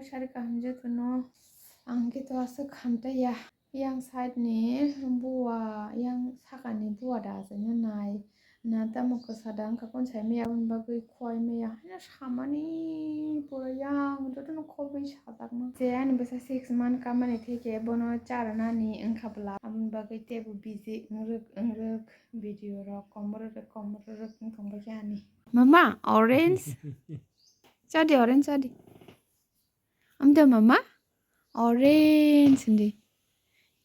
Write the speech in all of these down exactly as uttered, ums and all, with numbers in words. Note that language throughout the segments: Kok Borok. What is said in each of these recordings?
Sari kaham jotono. Ang khe to aswk hamtaiya. Yang side ni bua, yang saka ni bua da achaina nai. Na tamo kwsa da wngkha, kon sai maya, aboni bagwi khowai maya. Haino samani pura yang jotono khobwi sajakno. Je ani bwsa six month kamani theke bono cha rwnani wngkha bwla. Aboni bagwi teibo busy wngrwk wngrwk video rok komororok komororok wng tongbaikha ani. Mama, orange. Chadi, orange chadi. Amda mama, orange hindi.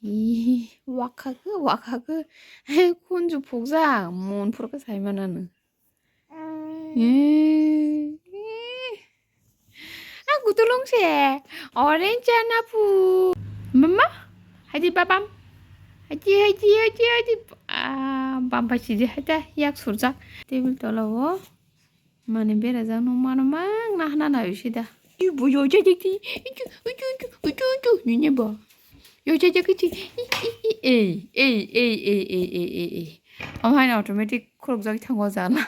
Ih, wakha khe, wakha khe. Khunju phukjak, mon phuru khe sai manano. Ih, ih. Ah, gutulung se. Orange chana phu. Mama, haji babam. Haji, haji, haji, haji. Ah, bam bai sidi haita, yak surjak. Table tola o. Mani berajak nung mano mang nahana nayo sida. Ibu yo jajak ti, ichu, ichu, ichu, ichu, ichu, nini bo. Yo jajak ti, i, i, i, ei, ei, ei. Omo haino automatic khulukjagwi thango jala.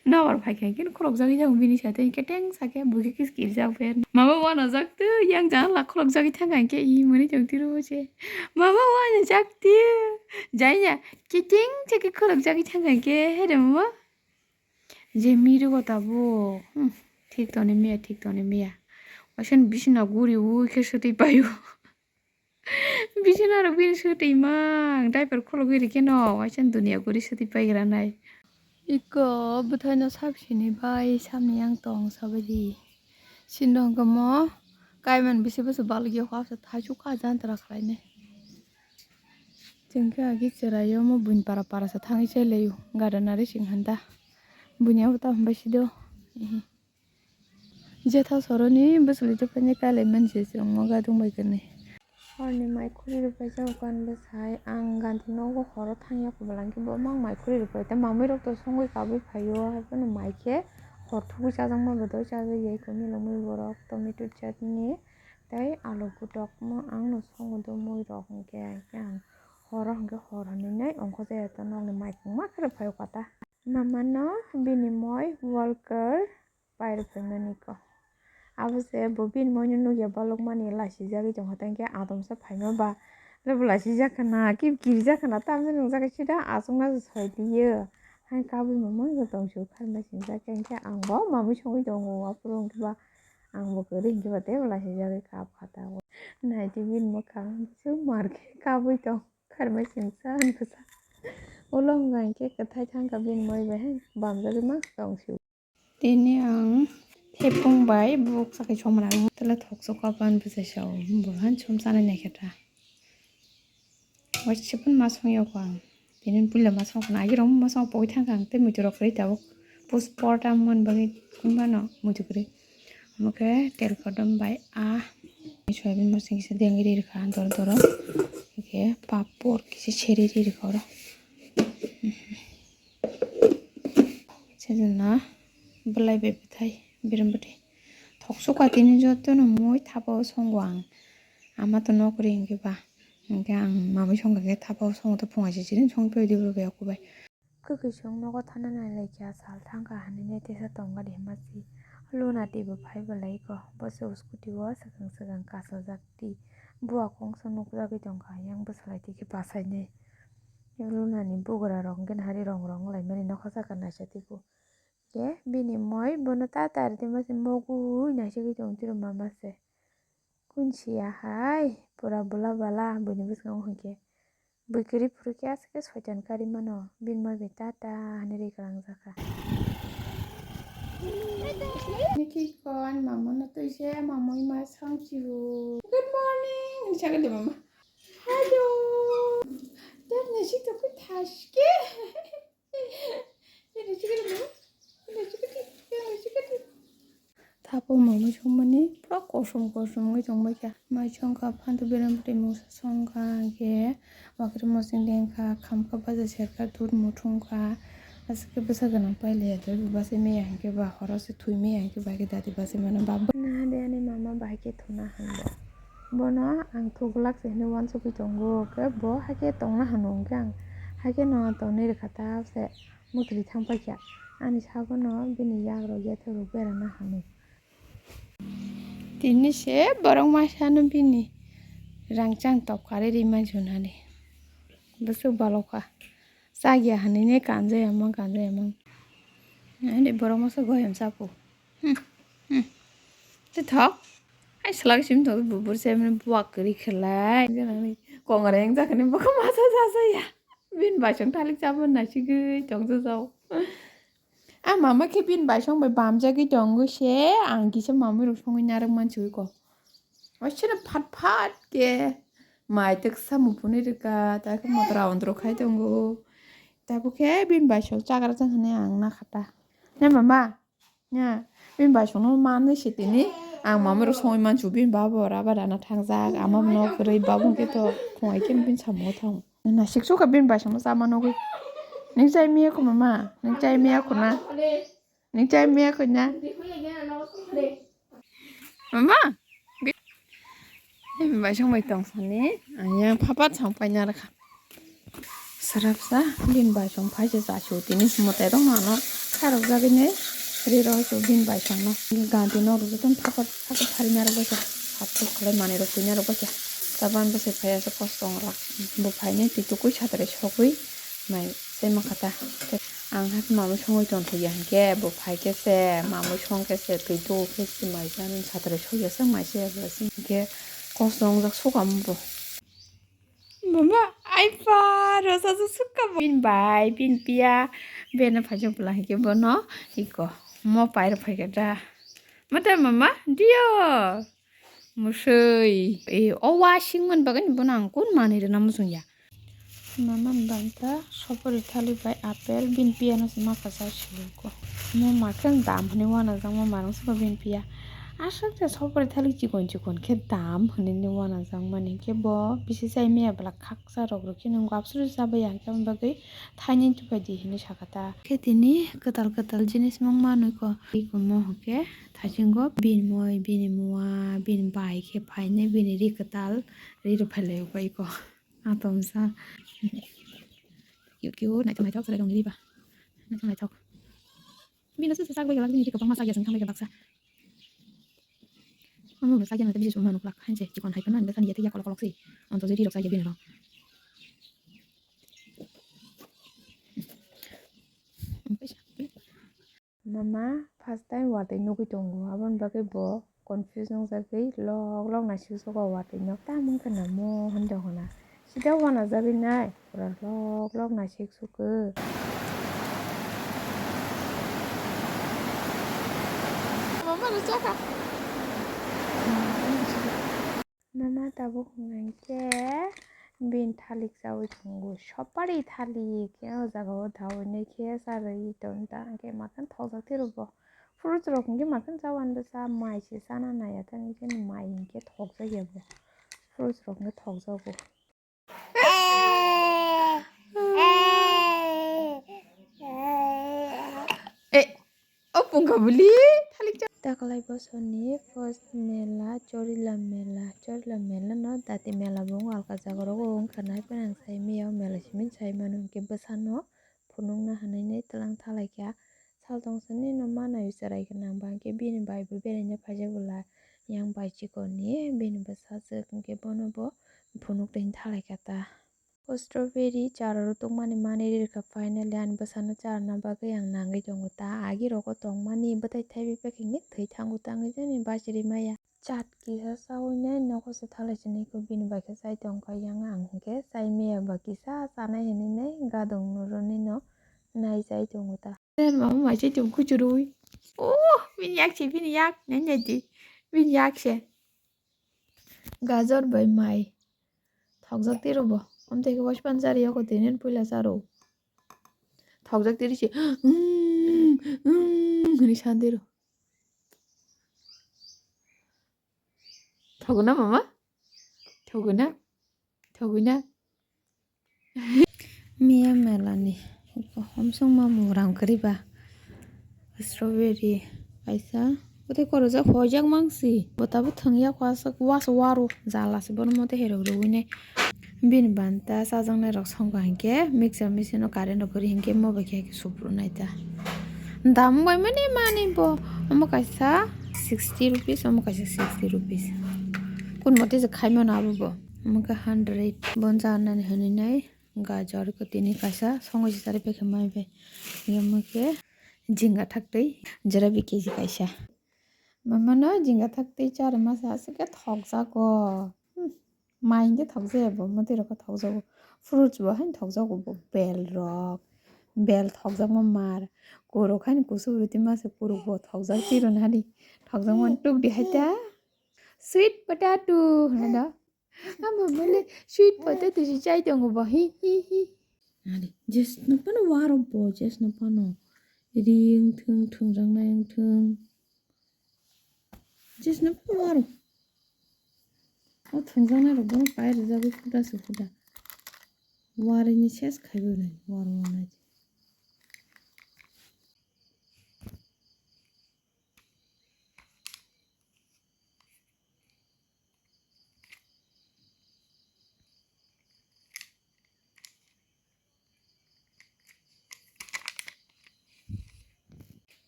Nawar phai khe khe khulukjagwi jago bini sate keteng sake bugi kis kir jak ber. Mama wana jak tu yang jala khulukjagwi thang khe i mani jong tiru bo se. Mama wana jak tu. Jaiya keteng sake khulukjagwi thang khe he de mama. Je mirugo tabuk, hmm, thik toni miya, thik toni miya. Waisa ni bisina guri ui khe swtwi paio. Bisina rok bini swtwi mang, diaper khulugwi rikhe no, waisa ni dunia guri swtwi paigra nai. Iko bwthaino sak sini bai samni yang tong sabaidi. Sindong kamo kaiman bisi bwswk balukya hapsa thaichuk kha jantra khlainai. Chwng khe agi chwraio omo buini para para sa thangwi chailaio, gada nari sing handa. Buini abo tamo bai sido. Ehe. Jetha soroni bwswlwi tei paine kailai manse chwng omo gadung bai kani. Horni mai khuri rwpai jago kan bwsai, ang ganti nogo horo thangya kubala hwnkhe bo mang mai khuri rwpai tei mamui rok to songwi kabui phaio, haiphano mai khe hor thugui chajakma bo doi chajak ya iko milomui borok tomato chutney. Tei alu butokma ang no songo do mui rok hwnkhe, hwnkhe ang horo hwnkhe hor hwnwi nai ongkho jaya to nokni mai kwma khe rwphai o kata. Mama no bini moi worker pai rwphai mani ko. Abo se bo bini moi no nukya balok mani lasijagwi tongkha tei hwnkhe atomsa phaima ba le bo lasijak khna ki kirijak khna tamjani nungjak khe sida achukna se soi liyo. Hai kabui mama no tongsu kharma sinjak khe hwnkhe ang bo mamui songwi tongo aphuru hwnkhe ba. Ang bo kwrwi hinkhe ba tei bwla sijagwi kap kha ta o. Naidi bini mwkhang bwswk mar khe kabui tong kharmai singsa hwn kwsa. Ulo hwnka hinkhe kwthai thangkha bini moi bai hai bamjagwi ma tong si o. Tini ang thepung bai buk sakhi somra tele thokso kapan bwsai sa o bo han som chanai naikhe ta. Waisa phano ma song yokho ang. Tini puila ma song khna, agirok ma song pogwi thangkha ang, tei muitu rok kwrwi tabuk. Puspor ta mon bagwi wng mano muitu kwrwi. Omo khe tel kodom bai a soyabin mosong kisa dengwi ri rwkha doro doro. Hwnkhe papor kisa seri ri rwkha oro. Sejonna belai bai bwthai berem bwthai. Thoksuka tini jotono mui thapao songo ang. Ama to nokri hwnkhe ba. Hwnkhe ang mamui songkha khe thapao songo to phunga se chini songwi phai di bo bai aku bai. Kwkwi chwng nogo thana nai lai kha sal thang kha hinwi nai tesa tong gari hima si. Luna twi bo phai bo lai kho. Bo se scooty o swkang swkang kasajak twi. Bua kongsa nukjagwi tong kha yang bwsalai twi khe bachai nai. Luna ni bugra rok hwnkhe nahari rong rong wng lai mani nokha saka naisa twi bo. Khe bini moi bono ta ta ri tongma se mogwi naisigwi tong tiro mama se. Kunsiya hai pura bwla bala buini bwskango hwnkhe. Bui kwrwi phuru khe aswk khe soitan kari mano bini moi bai ta ta hinwi ri kwlangjakha. Niki ko ani mama no twi se mamui ma song chibu. Good morning hinwi sagwi de mama. Hello. Dad naisik tongkhe thaske. Thapao mamui songmani pura kosom kosom wngwi tongbaikha. Mai songkha, phanto berem twi mungsa songkha, hwnkhe wakri mosong dengkha, khamkha, baja serkha, dud muthungkha. Aswk khe bwsa gwnang pailaiya, tei bo bachai maya hwnkhe ba horo se thwi maya hwnkhe ba khe dati bachai mano ba. Nahade ani mama bahai khe thuna hwnbo. Bono ang thuglak se hinwi uansugwi tongo, khe bo hakhe tongna hano hwnkhe ang hakhe no tonwi rwkha ta se. Mwtwrwi thang paikha. Ani sabono bini yagrok yathok rok berana hano. Tini se borok masa no bini rangchang topkari ri manjunani. Bwswk balokha. Chakya hinwi ne kanjaya mang, kanjaya mang. Ani borok masa goyam chapu. Hmm, hmm. Te thok. Ai salak sim thok bubur se mane buak kwrwi khlai. Kongra yang jakani bokha masa jasa ya. Bin baisong thalik chabon nasigwi tongsa jao. A mama khe bini baisong bai bamjagwi tongo se, ang kisa mamui rok songwi narwk mansiwi ko. Oisano phat phat khe mai twksa muphunwi rwkha, ta khe motora ondro khai tongo. Tabuk khe bini baisong chagra jang hinwi ang nakha ta. Ne mama? Ne, bini baisongno manwi se tini ang mamui rok songwi mansiwi bini baba bo raba dana thangjak, ama bo nok kwrwi, baba hwnkhe to khwngai khe bini samungo thango. Naisik sukha bini baisongno chama nugwi. Nwng chai miya kho mama? Nwng chai miya kho na? Nwng chai miya kho na? Mama? Bini baisong bai tong sani. Ang yang phapat sang paina rwkha. Sarapsa bini baisong phaisa chasu tini mote rok mano kharok jagwi ne ri rw su bini baisongno. Ganti nok rwjak tong phapat phapat pharina rwbaisa. Hapsuk khlai manwi rok kwina rwbaisa. Tabang bwsai phaiya se kosong rok. Bo phainai twi tukui satrai sogwi. Mai se ma kha ta. Ang hai mamui songwi tong thok ya hinkhe bo phai khe se mamui song khe se twi tu khe se mai jani satre soi ya se mai se ya bwla se hinkhe kosong jak sukam bo. Mama, ai pa, rosa su sukam bo. Bin bai, bin piya, bena phai jok bwla hinkhe bono iko mo pai rok phai khe da. Mata mama, dio. Musui. E, o wasing man bagani bono ang kun manwi rwna muchung ya. Mama banta sopori thalik bai apple bini piya no se ma pasa sibuko. Mo ma khe dam hwnwi uanajak ma marang sabo bini piya. Aswk je sopori thalik chikon chikon khe dam hwnwi ni uanajak mani khe bo bisi chai maya bwla khaksa rok rw khe nung absuru chabai ya hwnkhe aboni bagwi thainwi tupai di hwnwi sakha ta. Khe tini kwtal kwtal jinis mung manwi ko. Iko mo hwnkhe thaisingo bini moi bini mua bini bai khe phainai bini ri kwtal ri rw phai lai ko iko. Atomsa. Cute, cute, naithok, naithok, chwrai rokni riba. Naithok, naithok. Bini se sak bai gelak, bini kwbangma sak ya, chwng thang bai gelak sa. Omo bo sak ya, naithok, bisi summa nuklak, hanse, chikon hai phano, ani bwsani ya, tei ya, kolok, kolok se. Onto je ri rok sak ya, bini rok. Mama first time watwi nugwi tongo, aboni bagwi bo confuse wngjagwi lok lok naisik sugo watwi no. Tamoni kheno mo hwn tongkha na. Sida uanajagwi nai pura lok lok naisik sukgo. Mama no chakha. Mama tabuk hwnkha khe bini thalik chaui tongo, sopari thalik khe o jaga o daui nai khe charwi ton ta hwnkhe makan thokjak tei rw bo. Fruits rok hwnkhe makan cha uan bwsa mai se chana nai ya ta hwnkhe mai hwnkhe thokjak ya bo, fruits rok hwnkhe thokjago. Eh, o pungka buli thalik cha. Taklai bosorni first mela, Chorila mela, Chorila mela no dati mela bo wng alka jaga rogo wng kha nai phano ang sai maya o mela simi sai mano hwnkhe bwsano phunukna hinwi tlang thalai kha. Sal tong sani no ma nai cherai gwnang ba hwnkhe bini bai bo beraina phaijak bwla yang bai chikon ni bini bwsajwk hwnkhe bono bo phunuk twi thalai kha ta. O strawberry chara rw tongmani manwi rwkha, finally ani bwsano charwna bagwi ang nangwi tongo ta. Agi rogo tongmani bwtai thaibi paikhe hwnkhe thwi thango ta wngwi jani bachiri maya. Chat kisa chaui nai nogo se thalai sinai kho bini bai khe chai tong kha yang ang hwnkhe chai maya ba kisa chanai hinwi nai gadong nw rwnwi no nai chai tongo ta. Mama mai chai tong kuchurui. Oh, bini yak se, bini yak nai nai di. Bini yak se. Gajor bai mai. Thokjak tiro bo. Amtwi khe waispan chari yokho tinin puila charo. Thokjak tiri se. Mm, mm, hwnwi san tiro. Thogna mama? Thogna? Thogna? Miya mela ni. Homsong ma murang kwrwi ba. Strawberry kaisa. Bwtwi korojak hoijak mangsi. Bwtabo thwngya kwaswk was waro. Jala se bono mote herok rwui nai. Bini banta chajaknai rok songkha hinkhe mixer machine o current rok kwrwi hinkhe mo bai khe supru nai ta. Dam bai mani mani bo omo kaisa Sixty rupees, omo kaisa sixty rupees. Kun mote je khaimano abo bo. Omo khe hundred. Bon janani hwnwi nai gajor ko tini kaisa songwi se chari pekhe mai bai. Omo khe jinga thaktwi jora bikiji kaisa. Mamano jinga thaktwi chari masa aswk khe thokjago. Hmm. Mai hwnkhe thokjaya bo, mwtwi rok khe thokjago. Fruits bo haino thokjago bo, bel rok, bel thokjakma mar, kuruk haino kusu rwtwi masa kuruk bo thokjak, tirun hani thokjakma tuk di hai ta. Sweet potato hwnwi da. Amo bole sweet potato si chai tongo bo, hi, hi, hi. Ari, jesno phano waro bo, jesno phano. Ri wngthung, thungjaknai wngthung. Jesno phano waro. O thungjaknai rok bono pai rwjagwi huda se huda. Warini ses khaibo nai, waro wanai.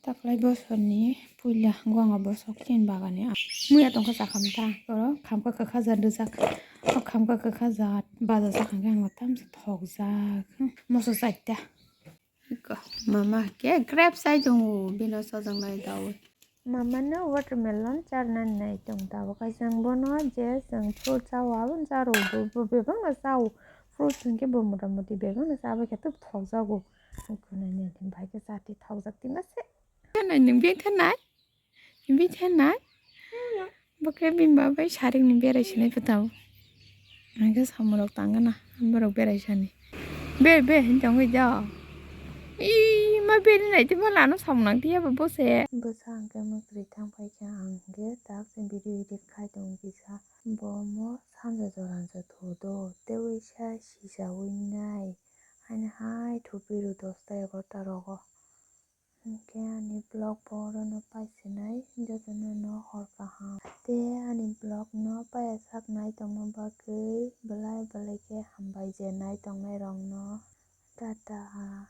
Taklai bosorni puila gonga bosok chini bagani muya tongkha chakhamta, oro khamkha kwkha jat rijak. O khamkha kwkha jat baja chakha khe ang tamsa thokjak. Moso chaita. Iko, mama ke grapes ai tongo, bino sojang nai dawi. Mama no watermelon charnani nai tong tabuk kaisa, ang bono je chwng fruit chao, abono charo, bo, bo bebak no chao. Fruit hinkhe bo mota moti bebak no chabai khe tok thokjago. Iko nai nai din bai khe chati thokjak tima se. Nai nung beng thanai. Bini thanai? Bokhe bini babai sarik ni berai sinai phatao. Hingke samung rok tangana, borok berai sani. Be, be, hin tongwi do. Ii, ma beri nai tei ma lano samung nang tiya bo bose. Bwsa hingke mwkhwtwi thang phaikha ang hingke tak se video edit khai tongo kisa. Bo mo sanja jora hwnsa thudo, tei uisa sisawi nai. Haini hai thupi rw dosta egarota rogo. Hingke ani vlog bo orono paisinai, jotono no hor kaham. Tei ani vlog no paiya sak nai tongma bagwi belai belai khe hambai je nai tongnai rok no. Tata.